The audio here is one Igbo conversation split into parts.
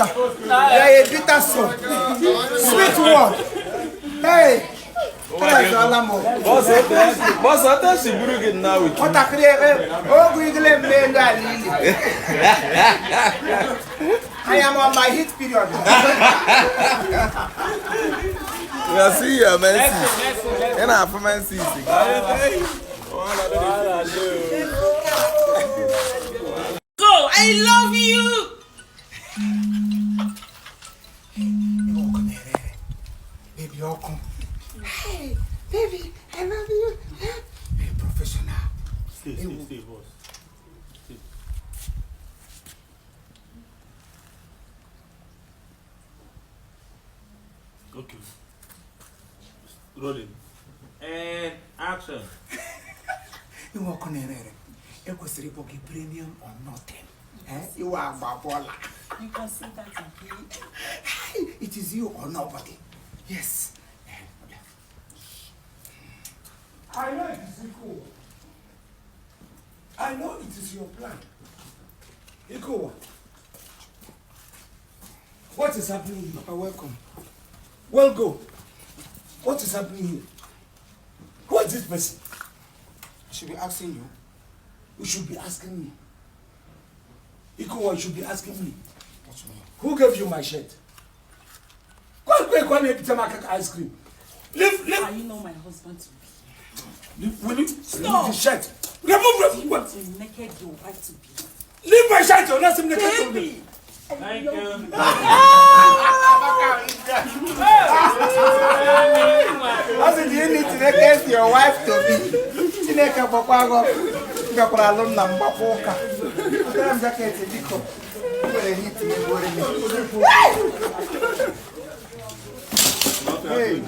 ụtọ. You are a bitter soul. Sweet one. Hey! Ezuola m o. Boss, I she buru gị now with you. Nwatakịrị ogu igile mgbe elu ala ili. I am on my heat period. We are seeing your menses. Ị na-afụ menses gị. Go! I love you! Iwe ọkụ na-ere ere. Baby ọkụ. Hey, baby, I love you. Hey, professional. Stay, stay, stay, boss. Stay. Okay. Rolling. And action. Iwe ọkụ na-ere ere. Ekwesịrị ịkpọ gị premium or nothing. Eh? Iwe agba bọla. You can say that again. Hey, it is you or nobody. Yes. Eh, ọbịa. I know it is equal. I know it is your plan. Ikowa. What is happening here? Papa, welcome. Well, go. What is happening here? Who is this person? I should be asking you. You should be asking me. Ikowa, you should be asking me. What's wrong? Who gave you my shirt? Go and go and go and ice cream. Leave, leave, Are you not my husband to be? leave, will you Stop. leave the shirt? Remove, Do remove, you what? want to naked your wife to be? Leave my shirt. You're not seeing naked. Baby! Thank you. Ọ sị, do you need to make your wife to be? Chineke gbakwa gị ọkụ. M bịakwara alụ m na mgbakwa ụka. Wetara m jaket biko. M nwere hit megbuore m. Hey.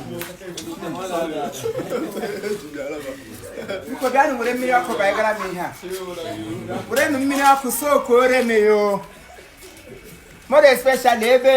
Biko bịanụ were mmiri ọkụ banyegara m ihe a. Werenụ mmiri ọkụ sokuore m ya o. More especially ebe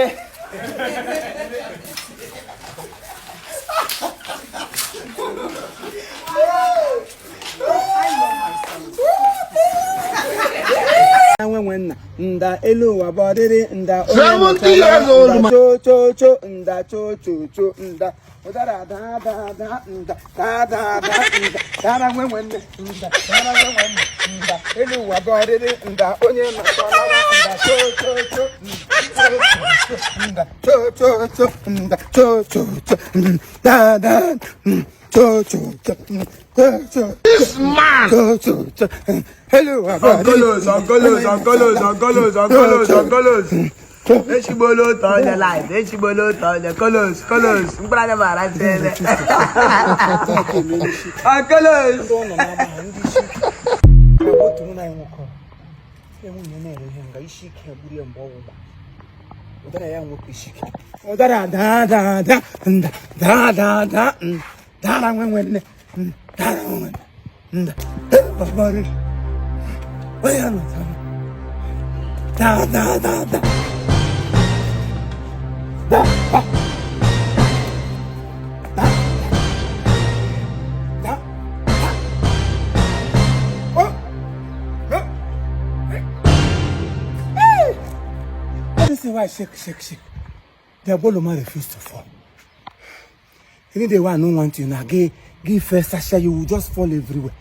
nwe nwe nna nda elu ụwa bụ ọdịrị nda onye 70 years old nda cho cho cho nda cho cho cho nda ụdara da da da nda da da da nda dara nwe nwe nne nda dara nwe nwe nne nda elu ụwa bụ ọdịrị nda onye nọtọlara nda cho cho cho nda cho cho cho nda cho cho cho nda da da cho cho cho cho cho This man. cho cho cho elu ụwa bụ ọdịrị Onkolos, onkolos, onkolos, onkolos, onkolos, onkolos. Echigbolo tọọlẹ live, echigbolo tọọlẹ kolos, kolos, mkpụrụ anya mara ntele. Onkolos. Ọ nọ n'ama ndị isi ike. Otu mụ na anyị nwoke a, nwunye na-ere ihe nga isi ike gburu ya mgbe ọ gwụgba. Ụdara ya nwoke isi ike. Ụdara daa daa daa nda daa daa daa nda dara nwe nwe nne nda dara nwe nwe nne nda baba riri. Onye ya nọ daa daa daa daa daa da da da da. Oh! Oh! This is why I shake, shake, shake. The Aboloma refused to fall. Any day why I no want you now, give, give first Sasha, you will just fall everywhere.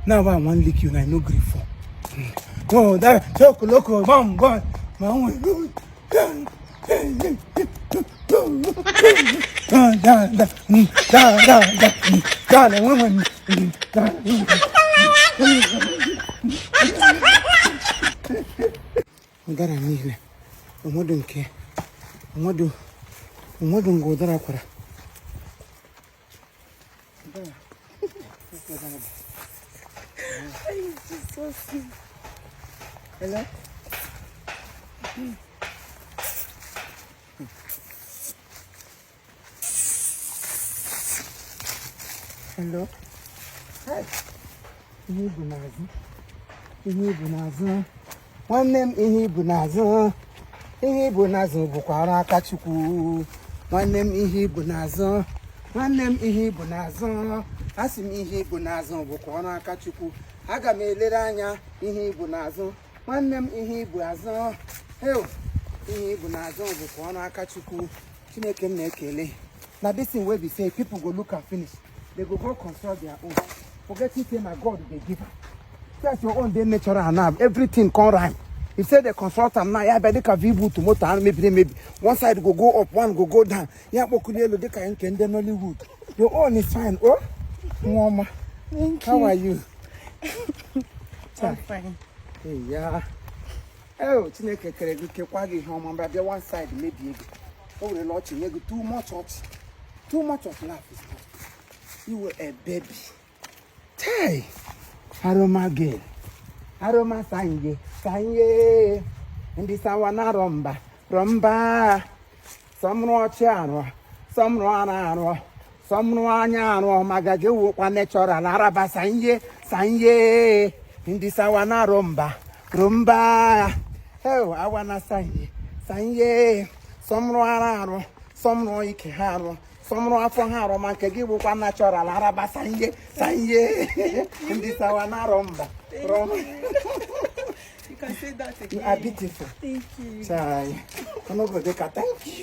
Now why I want lick you, now I no gree fall. Oh, that loco, loco, bam, bam, my own. Da da da da da da da da da ụdara niile onwedo nke onwedo onwedo nga ụdara kwara. Hello? Hello? Hi. Ihe ibu n'azụ. Ihe ibu n'azụ. Nwanne m ihe ibu n'azụ. Ihe ibu n'azụ bụkwa ọrụ aka Chukwu. Nwanne m ihe ibu n'azụ. Nwanne m ihe ibu n'azụ. Asị m ihe ibu n'azụ bụkwa ọrụ aka Chukwu. Aga m elere anya ihe ibu n'azụ. Nwanne m ihe ibu azụ. Ew. Ihe ibu n'azụ bụkwa ọrụ aka Chukwu. Chineke m na-ekele. Na this thing wey be say people go look am finish, they go go consult their own. Forgetting say na God dey give am. Yes, your own dey natural now. Everything come rhyme. If say they consult am now, ya bịa dịka V-boot moto ahụ mebiri emebi. One side go go up, one go go down. Ya kpọkuli elu dịka nke ndị Nollywood. Your own is fine. Oh, nwa ọma. Thank How are you? I'm fine. Hey, ya. Oh, Chineke kere gị kekwa gị ihe ọma mbịa bịa one side mebie gị. O werela ọchị nye gị too much ọchị. Too much of laugh is not good. You were a baby. Hey, aroma girl. Aroma sanye, sanye. Ndị sawa na rọmba, rọmba. Sọmrụ ọchị arụ, sọmrụ ara arụ, sọmrụ anya arụ, maga gị wụkwa natural araba sanye, sanye. Ndị sawa na rọmba, rọmba. Heo, awa na sanye, sanye. Sọmrụ ara arụ, sọmrụ ike ha arụ, sọmrụ afọ ha arụ, ma nke gị wụkwa natural araba sanye, sanye. Ndị sawa na rọmba, rọmba. You can say that You again. are beautiful. Thank you. Chai. Ọnụgo dịka thank you.